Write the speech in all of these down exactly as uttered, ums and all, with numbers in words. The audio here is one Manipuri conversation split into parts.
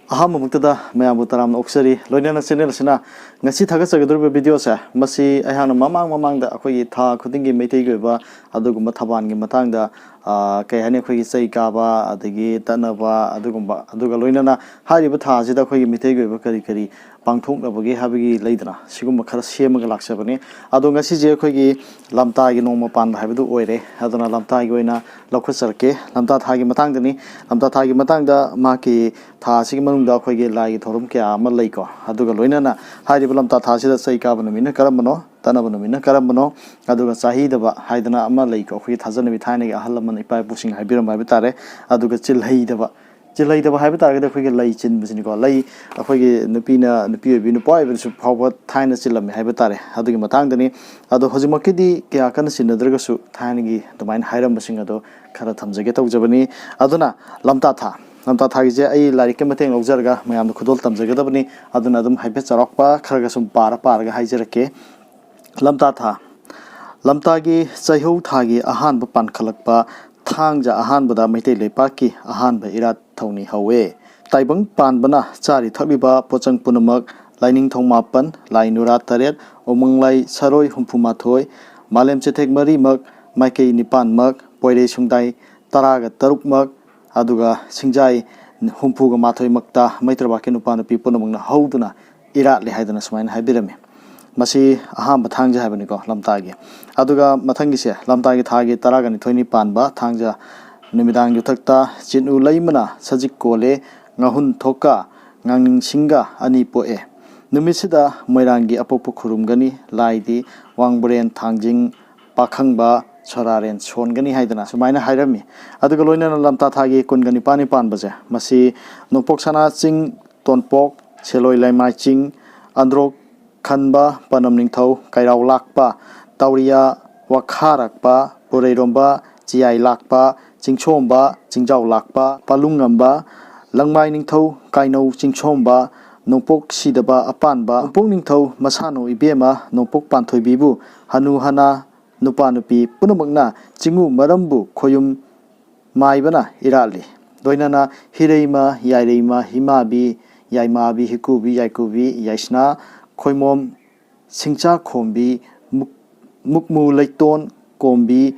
ꯑꯍꯥꯟꯕꯃꯛꯇꯗ ꯃꯌꯥꯝꯕꯨ ꯇꯔꯥꯝꯅ ꯑꯣꯛꯆꯔꯤ꯫ ꯂꯣꯏꯅꯅ ꯆꯦꯅꯦꯜ ꯑꯁꯤꯅ ꯉꯁꯤ ꯊꯥꯒꯠꯆꯒꯗꯧꯔꯤꯕ ꯚꯤꯗꯤꯑꯣꯁꯦ, ꯃꯁꯤ ꯑꯩꯍꯥꯛꯅ ꯃꯃꯥꯡ ꯃꯃꯥꯡꯗ ꯑꯩꯈꯣꯏꯒꯤ ꯊꯥ ꯈꯨꯗꯤꯡꯒꯤ ꯃꯩꯇꯩꯒꯤ ꯑꯣꯏꯕ ꯑꯗꯨꯒꯨꯝꯕ ꯊꯧꯕꯥꯜꯒꯤ ꯃꯇꯥꯡꯗ, ꯑ, ꯀꯩ ꯍꯥꯏꯅꯤ, ꯑꯩꯈꯣꯏꯒꯤ ꯆꯩ ꯀꯥꯕ, ꯑꯗꯒꯤ ꯇꯠꯅꯕ, ꯑꯗꯨꯒꯨꯝꯕ, ꯑꯗꯨꯒ ꯂꯣꯏꯅꯅ ꯍꯥꯏꯔꯤꯕ ꯊꯥ ꯑꯁꯤꯗ ꯑꯩꯈꯣꯏꯒꯤ ꯃꯩꯇꯩꯒꯤ ꯑꯣꯏꯕ ꯀꯔꯤ ꯀꯔꯤ ꯄꯥꯡꯊꯣꯛꯅꯕꯒꯦ ꯍꯥꯏꯕꯒꯤ ꯂꯩꯗꯅ, ꯁꯤꯒꯨꯝꯕ ꯈꯔ ꯁꯦꯝꯃꯒ ꯂꯥꯛꯆꯕꯅꯤ꯫ ꯑꯗꯣ ꯉꯁꯤꯁꯦ ꯑꯩꯈꯣꯏꯒꯤ ꯂꯝꯇꯥꯒꯤ ꯅꯣꯡꯃ ꯄꯥꯟꯕ ꯍꯥꯏꯕꯗꯨ ꯑꯣꯏꯔꯦ꯫ ꯑꯗꯨꯅ ꯂꯝꯇꯥꯒꯤ ꯑꯣꯏꯅ ꯂꯧꯈꯠꯆꯔꯛꯀꯦ꯫ ꯂꯝꯇꯥ ꯊꯥꯒꯤ ꯃꯇꯥꯡꯗꯅꯤ꯫ ꯂꯝꯇꯥ ꯊꯥꯒꯤ ꯃꯇꯥꯡꯗ ꯃꯍꯥꯛꯀꯤ ꯊꯥ ꯑꯁꯤꯒꯤ ꯃꯅꯨꯡꯗ ꯑꯩꯈꯣꯏꯒꯤ ꯂꯥꯏꯒꯤ ꯊꯧꯔꯝ ꯀꯌꯥ ꯑꯃ ꯂꯩꯀꯣ꯫ ꯑꯗꯨꯒ ꯂꯣꯏꯅꯅ ꯍꯥꯏꯔꯤꯕ ꯂꯝꯇꯥ ꯊꯥ ꯑꯁꯤꯗ ꯆꯩ ꯀꯥꯕ ꯅꯨꯃꯤꯠꯅ ꯀꯔꯝꯕꯅꯣ, ꯇꯠꯅꯕ ꯅꯨꯃꯤꯠꯅ ꯀꯔꯝꯕꯅꯣ, ꯑꯗꯨꯒ ꯆꯥꯍꯤꯗꯕ ꯍꯥꯏꯗꯅ ꯑꯃ ꯂꯩꯀꯣ꯫ ꯑꯩꯈꯣꯏꯒꯤ ꯊꯥꯖꯅꯕꯤ ꯊꯥꯏꯅꯒꯤ ꯑꯍꯜ ꯂꯃꯟ ꯏꯄꯥ ꯏꯄꯨꯁꯤꯡꯅ ꯍꯥꯏꯕꯤꯔꯝꯕ ꯍꯥꯏꯕ ꯇꯥꯔꯦ꯫ ꯑꯗꯨꯒ ꯆꯤꯜꯍꯩꯗꯕ, ꯆꯤꯜꯍꯩꯗꯕ ꯍꯥꯏꯕ ꯇꯥꯔꯒꯗꯤ ꯑꯩꯈꯣꯏꯒꯤ ꯂꯩ ꯆꯤꯟꯕꯁꯤꯅꯤꯀꯣ꯫ ꯂꯩ, ꯑꯩꯈꯣꯏꯒꯤ ꯅꯨꯄꯤꯅ, ꯅꯨꯄꯤ ꯑꯣꯏꯕꯤ ꯅꯨꯄꯥ ꯑꯣꯏꯕꯅꯁꯨ ꯐꯥꯎꯕ ꯊꯥꯏꯅ ꯆꯤꯜꯂꯝꯃꯦ ꯍꯥꯏꯕ ꯇꯥꯔꯦ꯫ ꯑꯗꯨꯒꯤ ꯃꯇꯥꯡꯗꯅꯤ꯫ ꯑꯗꯣ ꯍꯧꯖꯤꯛꯃꯛꯀꯤꯗꯤ ꯀꯌꯥ ꯀꯟꯅ ꯆꯤꯟꯅꯗ꯭ꯔꯒꯁꯨ ꯊꯥꯏꯅꯒꯤ ꯑꯗꯨꯃꯥꯏꯅ ꯍꯥꯏꯔꯝꯕꯁꯤꯡ ꯑꯗꯣ ꯈꯔ ꯊꯝꯖꯒꯦ ꯇꯧꯖꯕꯅꯤ꯫ ꯑꯗꯨꯅ ꯂꯝꯇꯥ ꯊꯥ, ꯂꯝꯇꯥ ꯊꯥꯒꯤꯁꯦ ꯑꯩ ꯂꯥꯏꯔꯤꯛꯀꯤ ꯃꯇꯦꯡ ꯂꯧꯖꯔꯒ ꯃꯌꯥꯝꯗ ꯈꯨꯗꯣꯜ ꯇꯝꯖꯒꯗꯕꯅꯤ꯫ ꯑꯗꯨꯅ ꯑꯗꯨꯝ ꯍꯥꯏꯐꯦꯠ ꯆꯥꯎꯔꯥꯛꯄ ꯈꯔꯒ ꯁꯨꯝ ꯄꯥꯔ ꯄꯥꯔꯒ ꯍꯥꯏꯖꯔꯛꯀꯦ꯫ ꯂꯝꯇꯥ ꯊꯥ꯫ ꯂꯝꯇꯥꯒꯤ ꯆꯩꯍꯧ ꯊꯥꯒꯤ ꯑꯍꯥꯟꯕ ꯄꯥꯟꯈꯠꯂꯛꯄ ꯊꯥꯡꯖ ꯑꯍꯥꯟꯕꯗ ꯃꯩꯇꯩ ꯂꯩꯄꯥꯛꯀꯤ ꯑꯍꯥꯟꯕ ꯏꯔꯥꯠ ꯊꯧꯅꯤ ꯍꯧꯋꯦ꯫ ꯇꯥꯏꯕꯪ ꯄꯥꯟꯕꯅ ꯆꯥꯔꯤ ꯊꯛꯂꯤꯕ ꯄꯣꯠꯆꯪ ꯄꯨꯝꯅꯃꯛ, ꯂꯥꯏꯅꯤꯡꯊꯧ ꯃꯥꯄꯟ, ꯂꯥꯏ ꯅꯨꯔꯥ ꯇꯔꯦꯠ, ꯎꯃꯪꯂꯥꯏ ꯁꯔꯣꯏ ꯍꯨꯝꯐꯨ ꯃꯥꯊꯣꯏ, ꯃꯥꯂꯦꯝ ꯆꯩꯊꯦꯛ ꯃꯔꯤꯃꯛ, ꯃꯥꯏꯀꯩ ꯅꯤꯄꯥꯟꯃꯛ, ꯄꯣꯏꯔꯩ ꯁꯨꯡꯗꯥꯏ ꯇꯔꯥꯒ ꯇꯔꯨꯛꯃꯛ, ꯑꯗꯨꯒ ꯁꯤꯡꯖꯥꯏ ꯍꯨꯝꯐꯨꯒ ꯃꯥꯊꯣꯏꯃꯛꯇ ꯃꯩꯇ꯭ꯔꯕꯥꯛꯀꯤ ꯅꯨꯄꯥ ꯅꯨꯄꯤ ꯄꯨꯝꯅꯃꯛꯅ ꯍꯧꯗꯨꯅ ꯏꯔꯥꯠꯂꯦ ꯍꯥꯏꯗꯅ ꯁꯨꯃꯥꯏꯅ ꯍꯥꯏꯕꯤꯔꯝꯃꯤ꯫ ꯃꯁꯤ ꯑꯍꯥꯟꯕ ꯊꯥꯡꯖ ꯍꯥꯏꯕꯅꯤꯀꯣ, ꯂꯝꯇꯥꯒꯤ꯫ ꯑꯗꯨꯒ ꯃꯊꯪꯒꯤꯁꯦ ꯂꯝꯇꯥꯒꯤ ꯊꯥꯒꯤ ꯇꯔꯥꯒ ꯅꯤꯊꯣꯏꯅꯤ ꯄꯥꯟꯕ ꯊꯥꯡꯖ ꯅꯨꯃꯤꯗꯥꯡ ꯌꯨꯊꯛꯇ ꯆꯤꯠꯎ ꯂꯩꯃꯅ ꯁꯖꯤꯛ ꯀꯣꯜꯂꯦ, ꯉꯥꯍꯨꯟ ꯊꯣꯛꯀ ꯉꯥꯡꯅꯤꯡꯁꯤꯡꯒ ꯑꯅꯤ ꯄꯣꯛꯑꯦ꯫ ꯅꯨꯃꯤꯠꯁꯤꯗ ꯃꯣꯏꯔꯥꯡꯒꯤ ꯑꯄꯣꯛꯄ ꯈꯨꯔꯨꯝꯒꯅꯤ, ꯂꯥꯏꯗꯤ ꯋꯥꯡꯕ꯭ꯔꯦꯟ ꯊꯥꯡꯖꯤꯡ ꯄꯥꯈꯪꯕ ꯁꯣꯔꯥꯔꯦꯟ ꯁꯣꯟꯒꯅꯤ ꯍꯥꯏꯗꯅ ꯁꯨꯃꯥꯏꯅ ꯍꯥꯏꯔꯝꯃꯤ꯫ ꯑꯗꯨꯒ ꯂꯣꯏꯅꯅ ꯂꯝꯇꯥ ꯊꯥꯒꯤ ꯀꯨꯟꯒ ꯅꯤꯄꯥꯟꯅꯤ ꯄꯥꯟꯕꯁꯦ, ꯃꯁꯤ ꯅꯣꯡꯄꯣꯛ ꯁꯅꯥ ꯆꯤꯡ, ꯇꯣꯟꯄꯣꯛ, ꯁꯦꯂꯣꯏ ꯂꯩꯃꯥꯏ ꯆꯤꯡ, ꯑꯟꯗ꯭ꯔꯣꯛ ꯈꯟꯕ, ꯄꯅꯝ ꯅꯤꯡꯊꯧ, ꯀꯩꯔꯥꯎ ꯂꯥꯛꯄ, ꯇꯥꯎꯔꯤꯌꯥ ꯋꯥꯈꯥꯔꯛꯄ, ꯄꯨꯔꯩꯔꯣꯝꯕ, ꯆꯤꯌꯥꯏ ꯂꯥꯛꯄ, ꯆꯤꯡꯁꯣꯝꯕ, ꯆꯤꯡꯖꯥꯎ ꯂꯥꯛꯄ, ꯄꯥꯂꯨꯡꯉꯝꯕ, ꯂꯪꯃꯥꯏ ꯅꯤꯡꯊꯧ, ꯀꯥꯏꯅꯧ ꯆꯤꯡꯁꯣꯝꯕ, ꯅꯣꯡꯄꯣꯛ ꯁꯤꯗꯕ ꯑꯄꯥꯟꯕ, ꯅꯣꯡꯄꯣꯛ ꯅꯤꯡꯊꯧ ꯃꯁꯥꯅꯧ ꯏꯕꯦꯝꯃ, ꯅꯣꯡꯄꯣꯛ ꯄꯥꯟꯊꯣꯏꯕꯤꯕꯨ ꯍꯅꯨ ꯍꯅꯥ ꯅꯨꯄꯥ ꯅꯨꯄꯤ ꯄꯨꯝꯅꯃꯛꯅ ꯆꯤꯡꯉꯨ ꯃꯔꯝꯕꯨ ꯈꯣꯌꯨꯝ ꯃꯥꯏꯕꯅ ꯏꯔꯥꯠꯂꯤ꯫ ꯂꯣꯏꯅꯅ ꯍꯤꯔꯩꯃ, ꯌꯥꯏꯔꯩꯃ, ꯍꯤꯃꯥꯕꯤ, ꯌꯥꯏꯃꯥꯕꯤ, ꯍꯤꯀꯨꯕꯤ, ꯌꯥꯏꯀꯨꯕꯤ, ꯌꯥꯏꯁꯅꯥ, ꯈꯣꯏꯃꯣꯝ, ꯁꯤꯡꯆꯥ ꯈꯣꯝꯕꯤ, ꯃꯨꯛ-, ꯃꯨꯛꯃꯨ ꯂꯩꯇꯣꯟ ꯀꯣꯝꯕꯤ,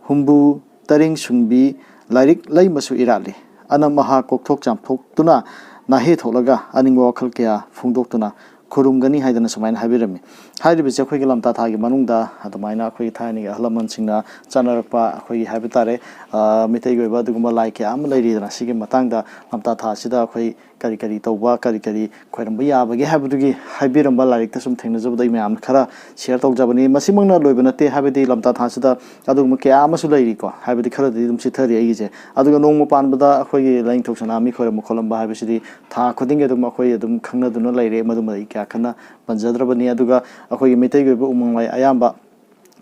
ꯍꯨꯝꯕꯨ ꯇꯔꯦꯡ ꯁꯨꯡꯕꯤ, ꯂꯥꯏꯔꯤꯛ ꯂꯩꯃꯁꯨ ꯏꯔꯥꯠꯂꯤ꯫ ꯑꯅꯝ ꯑꯍꯥ ꯀꯣꯛꯊꯣꯛ ꯆꯥꯝꯊꯣꯛꯇꯨꯅ, ꯅꯥꯍꯦ ꯊꯣꯛꯂꯒ ꯑꯅꯤꯡꯕ ꯋꯥꯈꯜ ꯀꯌꯥ ꯐꯣꯡꯗꯣꯛꯇꯨꯅ ꯈꯨꯔꯨꯝꯒꯅꯤ ꯍꯥꯏꯗꯅ ꯁꯨꯃꯥꯏꯅ ꯍꯥꯏꯕꯤꯔꯝꯃꯤ꯫ ꯍꯥꯏꯔꯤꯕꯁꯦ ꯑꯩꯈꯣꯏꯒꯤ ꯂꯝꯇꯥ ꯊꯥꯒꯤ ꯃꯅꯨꯡꯗ ꯑꯗꯨꯃꯥꯏꯅ ꯑꯩꯈꯣꯏꯒꯤ ꯊꯥꯏꯅꯒꯤ ꯑꯍꯜ ꯂꯃꯟꯁꯤꯡꯅ ꯆꯠꯅꯔꯛꯄ, ꯑꯩꯈꯣꯏꯒꯤ ꯍꯥꯏꯕ ꯇꯥꯔꯦ, ꯑ, ꯃꯤꯇꯩꯒꯤ ꯑꯣꯏꯕ ꯑꯗꯨꯒꯨꯝꯕ ꯂꯥꯏ ꯀꯌꯥ ꯑꯃ ꯂꯩꯔꯤꯗꯅ, ꯁꯤꯒꯤ ꯃꯇꯥꯡꯗ ꯂꯝꯇꯥ ꯊꯥ ꯑꯁꯤꯗ ꯑꯩꯈꯣꯏ ꯀꯔꯤ ꯀꯔꯤ ꯇꯧꯕ, ꯀꯔꯤ ꯀꯔꯤ ꯈꯣꯏꯔꯝꯕ ꯌꯥꯕꯒꯦ ꯍꯥꯏꯕꯗꯨꯒꯤ ꯍꯥꯏꯕꯤꯔꯝꯕ ꯂꯥꯏꯔꯤꯛꯇ ꯁꯨꯝ ꯊꯦꯡꯅꯖꯕꯗ ꯑꯩ ꯃꯌꯥꯝ ꯈꯔ share ꯇꯧꯖꯕꯅꯤ꯫ ꯃꯁꯤꯃꯛꯅ ꯂꯣꯏꯕ ꯅꯠꯇꯦ, ꯍꯥꯏꯕꯗꯤ ꯂꯝꯇꯥ ꯊꯥꯁꯤꯗ ꯑꯗꯨꯒꯨꯝꯕ ꯀꯌꯥ ꯑꯃꯁꯨ ꯂꯩꯔꯤꯀꯣ, ꯍꯥꯏꯕꯗꯤ ꯈꯔꯗꯤ ꯑꯗꯨꯝ ꯆꯤꯊꯔꯤ ꯑꯩꯒꯤꯁꯦ꯫ ꯑꯗꯨꯒ ꯅꯣꯡꯃ ꯄꯥꯟꯕꯗ ꯑꯩꯈꯣꯏꯒꯤ ꯂꯥꯏꯅꯤꯡꯊꯧ ꯁꯅꯥꯃꯍꯤ ꯈꯣꯏꯔꯝꯕ ꯈꯣꯠꯂꯝꯕ ꯍꯥꯏꯕꯁꯤꯗꯤ ꯊꯥ ꯈꯨꯗꯤꯡꯒꯤ ꯑꯗꯨꯝ ꯑꯩꯈꯣꯏ ꯑꯗꯨꯝ ꯈꯪꯅꯗꯨꯅ ꯂꯩꯔꯦ, ꯃꯗꯨꯃꯗꯤ ꯑꯩ ꯀꯌꯥ ꯀꯟꯅ ꯄꯟꯖꯗ꯭ꯔꯕꯅꯤ꯫ ꯑꯗꯨꯒ ꯑꯩꯈꯣꯏꯒꯤ ꯃꯩꯇꯩꯒꯤ ꯑꯣꯏꯕ ꯎꯃꯪ ꯂꯥꯏ ꯑꯌꯥꯝꯕ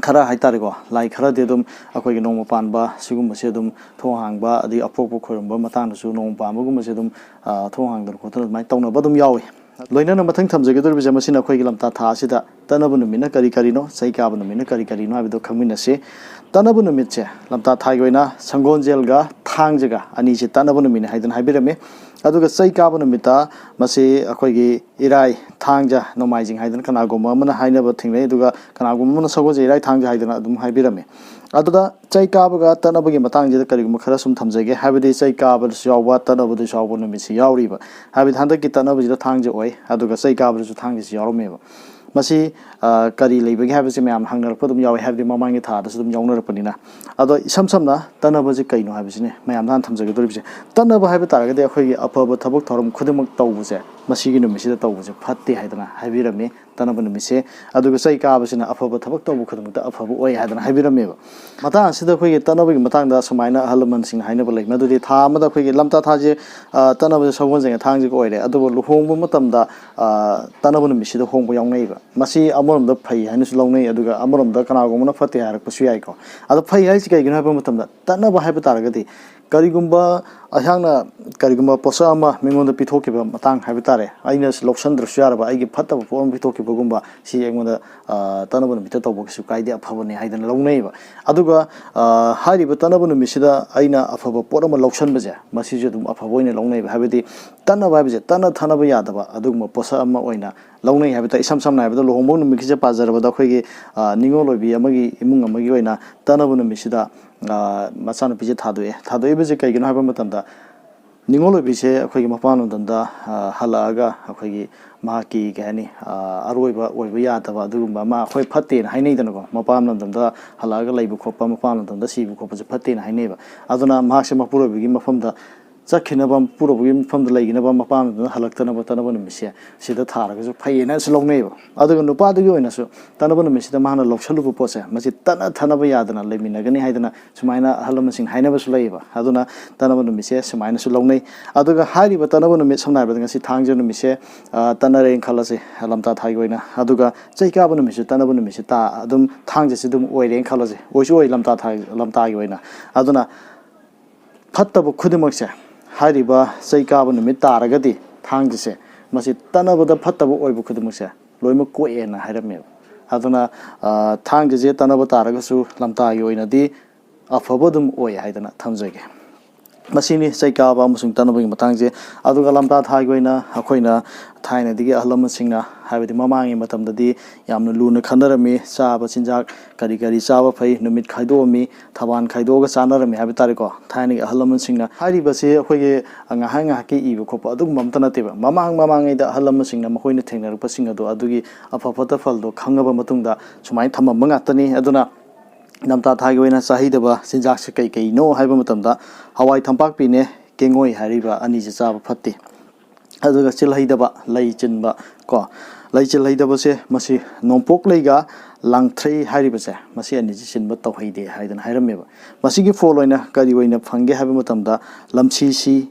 ꯈꯔ ꯍꯥꯏꯇꯥꯔꯦꯀꯣ, ꯂꯥꯏ ꯈꯔꯗꯤ ꯑꯗꯨꯝ ꯑꯩꯈꯣꯏꯒꯤ ꯅꯣꯡꯃ ꯄꯥꯟꯕ ꯁꯤꯒꯨꯝꯕꯁꯦ ꯑꯗꯨꯝ ꯊꯣꯡ ꯍꯥꯡꯕ, ꯑꯗꯒꯤ ꯑꯄꯣꯛꯄ ꯈꯣꯏꯔꯝꯕ ꯃꯇꯥꯡꯗꯁꯨ ꯅꯣꯡꯃ ꯄꯥꯟꯕꯒꯨꯝꯕꯁꯦ ꯑꯗꯨꯝ, ꯑ, ꯊꯣꯡ ꯍꯥꯡꯗꯅ ꯈꯣꯠꯇꯅ ꯑꯗꯨꯃꯥꯏꯅ ꯇꯧꯅꯕ ꯑꯗꯨꯝ ꯌꯥꯎꯏ꯫ ꯂꯣꯏꯅꯅ ꯃꯊꯪ ꯊꯝꯖꯒꯗꯧꯔꯤꯕꯁꯦ, ꯃꯁꯤꯅ ꯑꯩꯈꯣꯏꯒꯤ ꯂꯝꯇꯥ ꯊꯥ ꯑꯁꯤꯗ ꯇꯠꯅꯕ ꯅꯨꯃꯤꯠꯅ ꯀꯔꯤ ꯀꯔꯤꯅꯣ, ꯆꯩ ꯀꯥꯕ ꯅꯨꯃꯤꯠꯅ ꯀꯔꯤ ꯀꯔꯤꯅꯣ ꯍꯥꯏꯕꯗꯣ ꯈꯪꯃꯤꯟꯅꯁꯤ꯫ ꯇꯠꯅꯕ ꯅꯨꯃꯤꯠꯁꯦ ꯂꯝꯇꯥ ꯊꯥꯒꯤ ꯑꯣꯏꯅ ꯁꯪꯒꯣꯜꯁꯦꯜꯒ ꯊꯥꯡꯖꯒ ꯑꯅꯤꯁꯦ ꯇꯠꯅꯕ ꯅꯨꯃꯤꯠꯅꯤ ꯍꯥꯏꯗꯅ ꯍꯥꯏꯕꯤꯔꯝꯃꯤ꯫ ꯑꯗꯨꯒ ꯆꯩ ꯀꯥꯕ ꯅꯨꯃꯤꯠꯇ ꯃꯁꯤ ꯑꯩꯈꯣꯏꯒꯤ ꯏꯔꯥꯏ, ꯊꯥꯡꯖ, ꯅꯣꯡꯃꯥꯏꯖꯤꯡ ꯍꯥꯏꯗꯅ ꯀꯅꯥꯒꯨꯝꯕ ꯑꯃꯅ ꯍꯥꯏꯅꯕ ꯊꯦꯡꯅꯩ, ꯑꯗꯨꯒ ꯀꯅꯥꯒꯨꯝꯕ ꯑꯃꯅ ꯁꯒꯣꯜꯁꯦꯜ, ꯏꯔꯥꯏ, ꯊꯥꯡꯖ ꯍꯥꯏꯗꯅ ꯑꯗꯨꯝ ꯍꯥꯏꯕꯤꯔꯝꯃꯤ꯫ ꯑꯗꯨꯗ ꯆꯩ ꯀꯥꯕꯒ ꯇꯠꯅꯕꯒꯤ ꯃꯇꯥꯡꯁꯤꯗ ꯀꯔꯤꯒꯨꯝꯕ ꯈꯔ ꯁꯨꯝ ꯊꯝꯖꯒꯦ, ꯍꯥꯏꯕꯗꯤ ꯆꯩ ꯀꯥꯕꯗꯁꯨ ꯌꯥꯎꯕ, ꯇꯠꯅꯕꯗꯁꯨ ꯌꯥꯎꯕ ꯅꯨꯃꯤꯠꯁꯤ ꯌꯥꯎꯔꯤꯕ꯫ ꯍꯥꯏꯕꯗꯤ ꯍꯟꯗꯛꯀꯤ ꯇꯠꯅꯕꯁꯤꯗ ꯊꯥꯡꯖ ꯑꯣꯏ, ꯑꯗꯨꯒ ꯆꯩ ꯀꯥꯕꯗꯁꯨ ꯊꯥꯡꯖꯁꯤ ꯌꯥꯎꯔꯝꯃꯦꯕ꯫ ꯃꯁꯤ, ꯑ, ꯀꯔꯤ ꯂꯩꯕꯒꯦ ꯍꯥꯏꯕꯁꯤ ꯃꯌꯥꯝ ꯍꯪꯅꯔꯛꯄ ꯑꯗꯨꯝ ꯌꯥꯎꯋꯤ, ꯍꯥꯏꯕꯗꯤ ꯃꯃꯥꯡꯒꯤ ꯊꯥꯗꯁꯨ ꯑꯗꯨꯝ ꯌꯥꯎꯅꯔꯛꯄꯅꯤꯅ꯫ ꯑꯗꯣ ꯏꯁꯝ ꯁꯝꯅ ꯇꯠꯅꯕꯁꯦ ꯀꯩꯅꯣ ꯍꯥꯏꯕꯁꯤꯅꯦ ꯃꯌꯥꯝꯗ ꯍꯥꯟꯅ ꯊꯝꯖꯒꯗꯧꯔꯤꯕꯁꯦ꯫ ꯇꯠꯅꯕ ꯍꯥꯏꯕ ꯇꯥꯔꯒꯗꯤ ꯑꯩꯈꯣꯏꯒꯤ ꯑꯐꯕ ꯊꯕꯛ ꯊꯧꯔꯝ ꯈꯨꯗꯤꯡꯃꯛ ꯇꯧꯕꯁꯦ, ꯃꯁꯤꯒꯤ ꯅꯨꯃꯤꯠꯁꯤꯗ ꯇꯧꯕꯁꯦ ꯐꯠꯇꯦ ꯍꯥꯏꯗꯅ ꯍꯥꯏꯕꯤꯔꯝꯃꯤ, ꯇꯠꯅꯕ ꯅꯨꯃꯤꯠꯁꯦ꯫ ꯑꯗꯨꯒ ꯆꯩ ꯀꯥꯕꯁꯤꯅ ꯑꯐꯕ ꯊꯕꯛ ꯇꯧꯕ ꯈꯨꯗꯤꯡꯃꯛꯇ ꯑꯐꯕ ꯑꯣꯏ ꯍꯥꯏꯗꯅ ꯍꯥꯏꯕꯤꯔꯝꯃꯦꯕ꯫ ꯃꯇꯥꯡ ꯑꯁꯤꯗ ꯑꯩꯈꯣꯏꯒꯤ ꯇꯠꯅꯕꯒꯤ ꯃꯇꯥꯡꯗ ꯁꯨꯃꯥꯏꯅ ꯑꯍꯜ ꯂꯃꯟꯁꯤꯡꯅ ꯍꯥꯏꯅꯕ ꯂꯩ, ꯃꯗꯨꯗꯤ ꯊꯥ ꯑꯃꯗ ꯑꯩꯈꯣꯏꯒꯤ ꯂꯝꯇꯥ ꯊꯥꯁꯦ, ꯑ, ꯇꯠꯅꯕꯁꯦ ꯁꯒꯣꯜꯁꯦꯜꯒ ꯊꯥꯡꯖꯒ ꯑꯣꯏꯔꯦ, ꯑꯗꯨꯕꯨ ꯂꯨꯍꯣꯡꯕ ꯃꯇꯝꯗ, ꯑ, ꯇꯠꯅꯕ ꯅꯨꯃꯤꯠꯁꯤꯗ ꯍꯣꯡꯕ ꯌꯥꯎꯅꯩꯕ꯫ ꯃꯁꯤ ꯑꯃꯔꯣꯝꯗ ꯐꯩ ꯍꯥꯏꯅꯁꯨ ꯂꯧꯅꯩ, ꯑꯗꯨꯒ ꯑꯃꯔꯣꯝꯗ ꯀꯅꯥꯒꯨꯝꯕꯅ ꯐꯠꯇꯦ ꯍꯥꯏꯔꯛꯄꯁꯨ ꯌꯥꯏꯀꯣ꯫ ꯑꯗꯣ ꯐꯩ ꯍꯥꯏꯁꯤ ꯀꯩꯒꯤꯅꯣ ꯍꯥꯏꯕ ꯃꯇꯝꯗ, ꯇꯠꯅꯕ ꯍꯥꯏꯕ ꯇꯥꯔꯒꯗꯤ ꯀꯔꯤꯒꯨꯝꯕ ꯑꯩꯍꯥꯛꯅ ꯀꯔꯤꯒꯨꯝꯕ ꯄꯣꯠꯁꯛ ꯑꯃ ꯃꯤꯉꯣꯟꯗ ꯄꯤꯊꯣꯛꯈꯤꯕ ꯃꯇꯥꯡ ꯍꯥꯏꯕ ꯇꯥꯔꯦ, ꯑꯩꯅ ꯂꯧꯁꯟꯗ꯭ꯔꯁꯨ ꯌꯥꯔꯕ ꯑꯩꯒꯤ ꯐꯠꯇꯕ ꯄꯣꯠ ꯑꯃ ꯄꯤꯊꯣꯛꯈꯤꯕꯒꯨꯝꯕ, ꯁꯤ ꯑꯩꯉꯣꯟꯗ, ꯑ, ꯇꯠꯅꯕ ꯅꯨꯃꯤꯠꯇ ꯇꯧꯕ ꯀꯩꯁꯨ ꯀꯥꯏꯗꯦ, ꯑꯐꯕꯅꯦ ꯍꯥꯏꯗꯅ ꯂꯧꯅꯩꯌꯦꯕ꯫ ꯑꯗꯨꯒ, ꯑ, ꯍꯥꯏꯔꯤꯕ ꯇꯠꯅꯕ ꯅꯨꯃꯤꯠꯁꯤꯗ ꯑꯩꯅ ꯑꯐꯕ ꯄꯣꯠ ꯑꯃ ꯂꯧꯁꯟꯕꯁꯦ, ꯃꯁꯤꯁꯨ ꯑꯗꯨꯝ ꯑꯐꯕ ꯑꯣꯏꯅ ꯂꯧꯅꯩꯌꯦꯕ꯫ ꯍꯥꯏꯕꯗꯤ ꯇꯠꯅꯕ ꯍꯥꯏꯕꯁꯦ ꯇꯠꯅ ꯊꯥꯅꯕ ꯌꯥꯗꯕ ꯑꯗꯨꯒꯨꯝꯕ ꯄꯣꯠꯁꯛ ꯑꯃ ꯑꯣꯏꯅ ꯂꯧꯅꯩ ꯍꯥꯏꯕ ꯇꯥꯔꯦ꯫ ꯏꯁꯝ ꯁꯝꯅ ꯍꯥꯏꯔꯕꯗ, ꯂꯨꯍꯣꯡꯕ ꯅꯨꯃꯤꯠꯀꯤꯁꯦ ꯄꯥꯖꯔꯕꯗ, ꯑꯩꯈꯣꯏꯒꯤ, ꯑ, ꯅꯤꯉꯣꯜ ꯑꯣꯏꯕꯤ ꯑꯃꯒꯤ ꯏꯃꯨꯡ ꯑꯃꯒꯤ ꯑꯣꯏꯅ ꯇꯠꯅꯕ ꯅꯨꯃꯤꯠꯁꯤꯗ, ꯑ, ꯃꯆꯥꯅꯨꯄꯤꯁꯦ ꯊꯥꯗꯣꯛꯑꯦ꯫ ꯊꯥꯗꯣꯛꯏꯕꯁꯦ ꯀꯩꯒꯤꯅꯣ ꯍꯥꯏꯕ ꯃꯇꯝꯗ, ꯅꯤꯉꯣꯜ ꯑꯣꯏꯕꯤꯁꯦ ꯑꯩꯈꯣꯏꯒꯤ ꯃꯄꯥꯝ ꯂꯝꯗꯝꯗ, ꯑ, ꯍꯜꯂꯛꯑꯒ ꯑꯩꯈꯣꯏꯒꯤ ꯃꯍꯥꯛꯀꯤ, ꯀꯩ ꯍꯥꯏꯅꯤ, ꯑ, ꯑꯔꯣꯏꯕ ꯑꯣꯏꯕ ꯌꯥꯗꯕ ꯑꯗꯨꯒꯨꯝꯕ ꯑꯃ, ꯑꯩꯈꯣꯏ ꯐꯠꯇꯦꯅ ꯍꯥꯏꯅꯩꯗꯅꯀꯣ, ꯃꯄꯥꯝ ꯂꯝꯗꯝꯗ ꯍꯜꯂꯛꯑꯒ ꯂꯩꯕ ꯈꯣꯠꯄ, ꯃꯄꯥꯝ ꯂꯝꯗꯝꯗ ꯁꯤꯕ ꯈꯣꯠꯄꯁꯦ ꯐꯠꯇꯦꯅ ꯍꯥꯏꯅꯩꯕ꯫ ꯑꯗꯨꯅ ꯃꯍꯥꯛꯁꯦ ꯃꯄꯨꯔꯣꯏꯕꯒꯤ ꯃꯐꯝꯗ ꯆꯠꯈꯤꯅꯕ, ꯃꯄꯨꯔꯣꯏꯕꯒꯤ ꯃꯐꯝꯗ ꯂꯩꯈꯤꯅꯕ, ꯃꯄꯥꯝ ꯂꯝꯗꯝꯗ ꯍꯜꯂꯛꯇꯅꯕ ꯇꯠꯅꯕ ꯅꯨꯃꯤꯠꯁꯦ ꯁꯤꯗ ꯊꯥꯔꯒꯁꯨ ꯐꯩꯌꯦꯅꯁꯨ ꯂꯧꯅꯩꯌꯦꯕ꯫ ꯑꯗꯨꯒ ꯅꯨꯄꯥꯗꯨꯒꯤ ꯑꯣꯏꯅꯁꯨ ꯇꯠꯅꯕ ꯅꯨꯃꯤꯠꯁꯤꯗ ꯃꯥꯅ ꯂꯧꯁꯜꯂꯨꯕ ꯄꯣꯠꯁꯦ, ꯃꯁꯤ ꯇꯠꯅ ꯊꯥꯅꯕ ꯌꯥꯗꯅ ꯂꯩꯃꯤꯟꯅꯒꯅꯤ ꯍꯥꯏꯗꯅ ꯁꯨꯃꯥꯏꯅ ꯑꯍꯜ ꯂꯃꯟꯁꯤꯡ ꯍꯥꯏꯅꯕꯁꯨ ꯂꯩꯌꯦꯕ꯫ ꯑꯗꯨꯅ ꯇꯠꯅꯕ ꯅꯨꯃꯤꯠꯁꯦ ꯁꯨꯃꯥꯏꯅꯁꯨ ꯂꯧꯅꯩ꯫ ꯑꯗꯨꯒ ꯍꯥꯏꯔꯤꯕ ꯇꯠꯅꯕ ꯅꯨꯃꯤꯠ, ꯁꯝꯅ ꯍꯥꯏꯔꯕꯗ ꯉꯁꯤ ꯊꯥꯡꯖ ꯅꯨꯃꯤꯠꯁꯦ, ꯑ, ꯇꯠꯅꯔꯦꯅ ꯈꯜꯂꯁꯦ, ꯂꯝꯇꯥ ꯊꯥꯒꯤ ꯑꯣꯏꯅ꯫ ꯑꯗꯨꯒ ꯆꯩ ꯀꯥꯕ ꯅꯨꯃꯤꯠꯁꯨ, ꯇꯠꯅꯕ ꯅꯨꯃꯤꯠꯁꯦ ꯇꯥ-, ꯑꯗꯨꯝ ꯊꯥꯡꯖꯁꯦ ꯑꯗꯨꯝ ꯑꯣꯏꯔꯦꯅ ꯈꯜꯂꯁꯦ, ꯑꯣꯏꯁꯨ ꯑꯣꯏ ꯂꯝꯇꯥ ꯊꯥ-, ꯂꯝꯇꯥꯒꯤ ꯑꯣꯏꯅ꯫ ꯑꯗꯨꯅ ꯐꯠꯇꯕ ꯈꯨꯗꯤꯡꯃꯛꯁꯦ, ꯍꯥꯏꯔꯤꯕ ꯆꯩ ꯀꯥꯕ ꯅꯨꯃꯤꯠ ꯇꯥꯔꯒꯗꯤ ꯊꯥꯡꯖꯁꯦ, ꯃꯁꯤ ꯇꯠꯅꯕꯗ ꯐꯠꯇꯕ ꯑꯣꯏꯕ ꯈꯨꯗꯤꯡꯃꯛꯁꯦ ꯂꯣꯏꯅꯃꯛ ꯀꯣꯛꯑꯦꯅ ꯍꯥꯏꯔꯝꯃꯦꯕ꯫ ꯑꯗꯨꯅ, ꯑ, ꯊꯥꯡꯖꯁꯦ ꯇꯠꯅꯕ ꯇꯥꯔꯒꯁꯨ ꯂꯝꯇꯥꯒꯤ ꯑꯣꯏꯅꯗꯤ ꯑꯐꯕ ꯑꯗꯨꯝ ꯑꯣꯏ ꯍꯥꯏꯗꯅ ꯊꯝꯖꯒꯦ꯫ ꯃꯁꯤꯅꯤ ꯆꯩ ꯀꯥꯕ ꯑꯃꯁꯨꯡ ꯇꯠꯅꯕꯒꯤ ꯃꯇꯥꯡꯁꯦ꯫ ꯑꯗꯨꯒ ꯂꯝꯇꯥ ꯊꯥꯒꯤ ꯑꯣꯏꯅ ꯑꯩꯈꯣꯏꯅ ꯊꯥꯏꯅꯗꯒꯤ ꯑꯍꯜ ꯂꯃꯟꯁꯤꯡꯅ, ꯍꯥꯏꯕꯗꯤ ꯃꯃꯥꯡꯒꯤ ꯃꯇꯝꯗꯗꯤ ꯌꯥꯝꯅ ꯂꯨꯅ ꯈꯟꯅꯔꯝꯃꯤ, ꯆꯥꯕ ꯆꯤꯟꯖꯥꯛ ꯀꯔꯤ ꯀꯔꯤ ꯆꯥꯕ ꯐꯩ, ꯅꯨꯃꯤꯠ ꯈꯥꯏꯗꯣꯛꯑꯝꯃꯤ, ꯊꯕꯥꯟ ꯈꯥꯏꯗꯣꯛꯑꯒ ꯆꯥꯅꯔꯝꯃꯤ ꯍꯥꯏꯕ ꯇꯥꯔꯦꯀꯣ, ꯊꯥꯏꯅꯒꯤ ꯑꯍꯜ ꯂꯃꯟꯁꯤꯡꯅ꯫ ꯍꯥꯏꯔꯤꯕꯁꯤ ꯑꯩꯈꯣꯏꯒꯤ ꯉꯥꯏꯍꯥꯛ ꯉꯥꯏꯍꯥꯛꯀꯤ ꯏꯕ ꯈꯣꯠꯄ ꯑꯗꯨꯒꯨꯝꯕ ꯑꯝꯇ ꯅꯠꯇꯦꯕ꯫ ꯃꯃꯥꯡ ꯃꯃꯥꯡꯉꯩꯗ ꯑꯍꯜ ꯂꯃꯟꯁꯤꯡꯅ ꯃꯈꯣꯏꯅ ꯊꯦꯡꯅꯔꯛꯄꯁꯤꯡ ꯑꯗꯣ, ꯑꯗꯨꯒꯤ ꯑꯐ ꯐꯠꯇ ꯐꯜꯗꯣ ꯈꯪꯉꯕ ꯃꯇꯨꯡꯗ ꯁꯨꯃꯥꯏꯅ ꯊꯝꯃꯝꯕ ꯉꯥꯛꯇꯅꯤ꯫ ꯑꯗꯨꯅ ꯂꯝꯇꯥ ꯊꯥꯒꯤ ꯑꯣꯏꯅ ꯆꯥꯍꯩꯗꯕ ꯆꯤꯟꯖꯥꯛꯁꯦ ꯀꯩ ꯀꯩꯅꯣ ꯍꯥꯏꯕ ꯃꯇꯝꯗ, ꯍꯋꯥꯏ ꯊꯝꯄꯥꯛꯄꯤꯅꯦ, ꯀꯦꯡꯉꯣꯏ ꯍꯥꯏꯔꯤꯕ ꯑꯅꯤꯁꯦ ꯆꯥꯕ ꯐꯠꯇꯦ꯫ ꯑꯗꯨꯒ ꯆꯤꯜꯍꯩꯗꯕ, ꯂꯩ ꯆꯤꯟꯕ ꯀꯣ, ꯂꯩ ꯆꯤꯜꯍꯩꯗꯕꯁꯦ, ꯃꯁꯤ ꯅꯣꯡꯄꯣꯛ ꯂꯩꯒ ꯂꯥꯡꯊ꯭ꯔꯩ ꯍꯥꯏꯔꯤꯕꯁꯦ, ꯃꯁꯤ ꯑꯅꯤꯁꯤ ꯆꯤꯟꯕ ꯇꯧꯍꯩꯗꯦ ꯍꯥꯏꯗꯅ ꯍꯥꯏꯔꯝꯃꯦꯕ꯫ ꯃꯁꯤꯒꯤ ꯐꯣꯜ ꯑꯣꯏꯅ ꯀꯔꯤ ꯑꯣꯏꯅ ꯐꯪꯒꯦ ꯍꯥꯏꯕ ꯃꯇꯝꯗ, ꯂꯝꯁꯤꯁꯤ,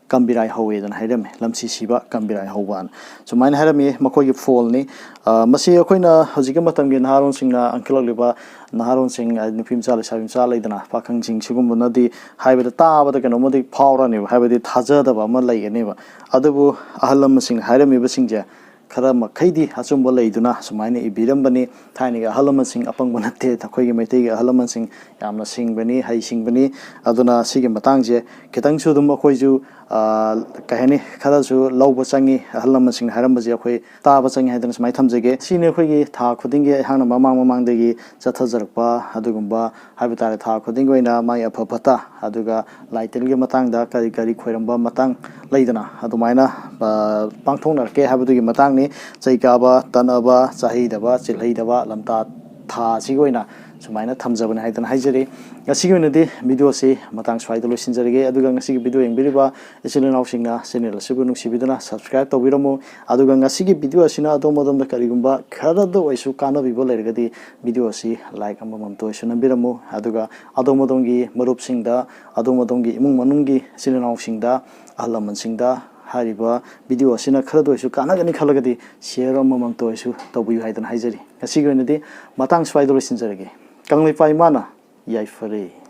ꯀꯝꯕꯤꯔꯥꯏ ꯍꯧꯋꯦꯗꯅ ꯍꯥꯏꯔꯝꯃꯤ, ꯂꯝꯁꯤ ꯁꯤꯕ ꯀꯝꯕꯤꯔꯥꯏ ꯍꯧꯕꯅ꯫ ꯁꯨꯃꯥꯏꯅ ꯍꯥꯏꯔꯝꯃꯤ, ꯃꯈꯣꯏꯒꯤ ꯐꯣꯜꯅꯤ꯫ ꯑ, ꯃꯁꯤ ꯑꯩꯈꯣꯏꯅ ꯍꯧꯖꯤꯛꯀꯤ ꯃꯇꯝꯒꯤ ꯅꯍꯥꯔꯣꯟꯁꯤꯡꯅ, ꯏꯟꯈꯠꯂꯛꯂꯤꯕ ꯅꯍꯥꯔꯣꯟꯁꯤꯡ, ꯑ, ꯅꯨꯄꯤ ꯃꯆꯥ, ꯂꯩꯁꯥꯕꯤ ꯃꯆꯥ ꯂꯩꯗꯅ, ꯄꯥꯈꯪꯁꯤꯡ ꯁꯤꯒꯨꯝꯕꯅꯗꯤ ꯍꯥꯏꯕꯗ ꯇꯥꯕꯗ ꯀꯩꯅꯣꯝꯃꯗꯤ ꯐꯥꯎꯔꯅꯦꯕ, ꯍꯥꯏꯕꯗꯤ ꯊꯥꯖꯗꯕ ꯑꯃ ꯂꯩꯒꯅꯦꯕ꯫ ꯑꯗꯨꯕꯨ ꯑꯍꯜ ꯂꯃꯟꯁꯤꯡꯅ ꯍꯥꯏꯔꯝꯃꯤꯕꯁꯤꯡꯁꯦ ꯈꯔ ꯃꯈꯩꯗꯤ ꯑꯆꯨꯝꯕ ꯂꯩꯗꯨꯅ ꯁꯨꯃꯥꯏꯅ ꯏꯕꯤꯔꯝꯕꯅꯤ꯫ ꯊꯥꯏꯅꯒꯤ ꯑꯍꯜ ꯂꯃꯟꯁꯤꯡ ꯑꯄꯪꯕ ꯅꯠꯇꯦ, ꯑꯩꯈꯣꯏꯒꯤ ꯃꯩꯇꯩꯒꯤ ꯑꯍꯜ ꯂꯃꯟꯁꯤꯡ ꯌꯥꯝꯅ ꯁꯤꯡꯕꯅꯤ, ꯍꯩ ꯁꯤꯡꯕꯅꯤ꯫ ꯑꯗꯨꯅ ꯁꯤꯒꯤ ꯃꯇꯥꯡꯁꯦ ꯈꯤꯇꯪꯁꯨ ꯑꯗꯨꯝ ꯑꯩꯈꯣꯏꯁꯨ, ꯑ, ꯀꯩ ꯍꯥꯏꯅꯤ, ꯈꯔꯁꯨ ꯂꯧꯕ ꯆꯪꯉꯤ꯫ ꯑꯍꯜ ꯂꯃꯟꯁꯤꯡꯅ ꯍꯥꯏꯔꯝꯕꯁꯦ ꯑꯩꯈꯣꯏ ꯇꯥꯕ ꯆꯪꯉꯤ ꯍꯥꯏꯗꯅ ꯁꯨꯃꯥꯏꯅ ꯊꯝꯖꯒꯦ꯫ ꯁꯤꯅꯤ ꯑꯩꯈꯣꯏꯒꯤ ꯊꯥ ꯈꯨꯗꯤꯡꯒꯤ ꯑꯩꯍꯥꯛꯅ ꯃꯃꯥꯡ ꯃꯃꯥꯡꯗꯒꯤ ꯆꯠꯊꯖꯔꯛꯄ ꯑꯗꯨꯒꯨꯝꯕ ꯍꯥꯏꯕ ꯇꯥꯔꯦ, ꯊꯥ ꯈꯨꯗꯤꯡꯒꯤ ꯑꯣꯏꯅ ꯃꯥꯒꯤ ꯑꯐ ꯐꯠꯇ, ꯑꯗꯨꯒ ꯂꯥꯏ ꯇꯤꯟꯒꯤ ꯃꯇꯥꯡꯗ ꯀꯔꯤ ꯀꯔꯤ ꯈꯣꯏꯔꯝꯕ ꯃꯇꯥꯡ ꯂꯩꯗꯅ, ꯑꯗꯨꯃꯥꯏꯅ, ꯑ, ꯄꯥꯡꯊꯣꯛꯅꯔꯛꯀꯦ ꯍꯥꯏꯕꯗꯨꯒꯤ ꯃꯇꯥꯡꯅꯤ꯫ ꯆꯩ ꯀꯥꯕ, ꯇꯠꯅꯕ, ꯆꯥꯍꯩꯗꯕ, ꯆꯤꯜꯍꯩꯗꯕ, ꯂꯝꯇꯥ ꯊꯥ ꯑꯁꯤꯒꯤ ꯑꯣꯏꯅ ꯁꯨꯃꯥꯏꯅ ꯊꯝꯖꯕꯅꯤ ꯍꯥꯏꯗꯅ ꯍꯥꯏꯖꯔꯤ꯫ ꯉꯁꯤꯒꯤ ꯑꯣꯏꯅꯗꯤ ꯚꯤꯗꯤꯑꯣꯁꯤ ꯃꯇꯥꯡ ꯁ꯭ꯋꯥꯏꯗ ꯂꯣꯏꯁꯤꯟꯖꯔꯒꯦ꯫ ꯑꯗꯨꯒ ꯉꯁꯤꯒꯤ ꯚꯤꯗꯤꯑꯣ ꯌꯦꯡꯕꯤꯔꯤꯕ ꯏꯆꯤꯜ ꯏꯅꯥꯎꯁꯤꯡꯅ ꯆꯦꯅꯦꯜ ꯑꯁꯤꯕꯨ ꯅꯨꯡꯁꯤꯕꯤꯗꯨꯅ ꯁꯕꯁꯀ꯭ꯔꯥꯏꯕ ꯇꯧꯕꯤꯔꯝꯃꯨ꯫ ꯑꯗꯨꯒ ꯉꯁꯤꯒꯤ ꯚꯤꯗꯤꯑꯣ ꯑꯁꯤꯅ ꯑꯗꯣꯝ ꯑꯗꯣꯝꯗ ꯀꯔꯤꯒꯨꯝꯕ ꯈꯔꯗ ꯑꯣꯏꯁꯨ ꯀꯥꯟꯅꯕꯤꯕ ꯂꯩꯔꯒꯗꯤ ꯚꯤꯗꯤꯑꯣ ꯑꯁꯤ ꯂꯥꯏꯛ ꯑꯃꯃꯝꯇ ꯑꯣꯏꯁꯨ ꯅꯝꯕꯤꯔꯝꯃꯨ꯫ ꯑꯗꯨꯒ ꯑꯗꯣꯝ ꯑꯗꯣꯝꯒꯤ ꯃꯔꯨꯞꯁꯤꯡꯗ, ꯑꯗꯣꯝ ꯑꯗꯣꯝꯒꯤ ꯏꯃꯨꯡ ꯃꯅꯨꯡꯒꯤ ꯏꯆꯤꯜ ꯏꯅꯥꯎꯁꯤꯡꯗ, ꯑꯍꯜ ꯂꯃꯟꯁꯤꯡꯗ ꯍꯥꯏꯔꯤꯕ ꯚꯤꯗꯤꯑꯣ ꯑꯁꯤꯅ ꯈꯔꯗ ꯑꯣꯏꯁꯨ ꯀꯥꯟꯅꯒꯅꯤ ꯈꯜꯂꯒꯗꯤ ꯁꯤꯌꯔ ꯑꯃꯃꯝꯇ ꯑꯣꯏꯁꯨ ꯇꯧꯕꯤꯌꯨ ꯍꯥꯏꯗꯅ ꯍꯥꯏꯖꯔꯤ꯫ ꯉꯁꯤꯒꯤ ꯑꯣꯏꯅꯗꯤ ꯃꯇꯥꯡ ꯁ꯭ꯋꯥꯏꯗ ꯂꯣꯏꯁꯤꯟꯖꯔꯒꯦ꯫ ꯀꯪꯂꯩꯄꯥꯛ ꯏꯃꯥꯅ ꯌꯥꯏꯐꯔꯦ꯫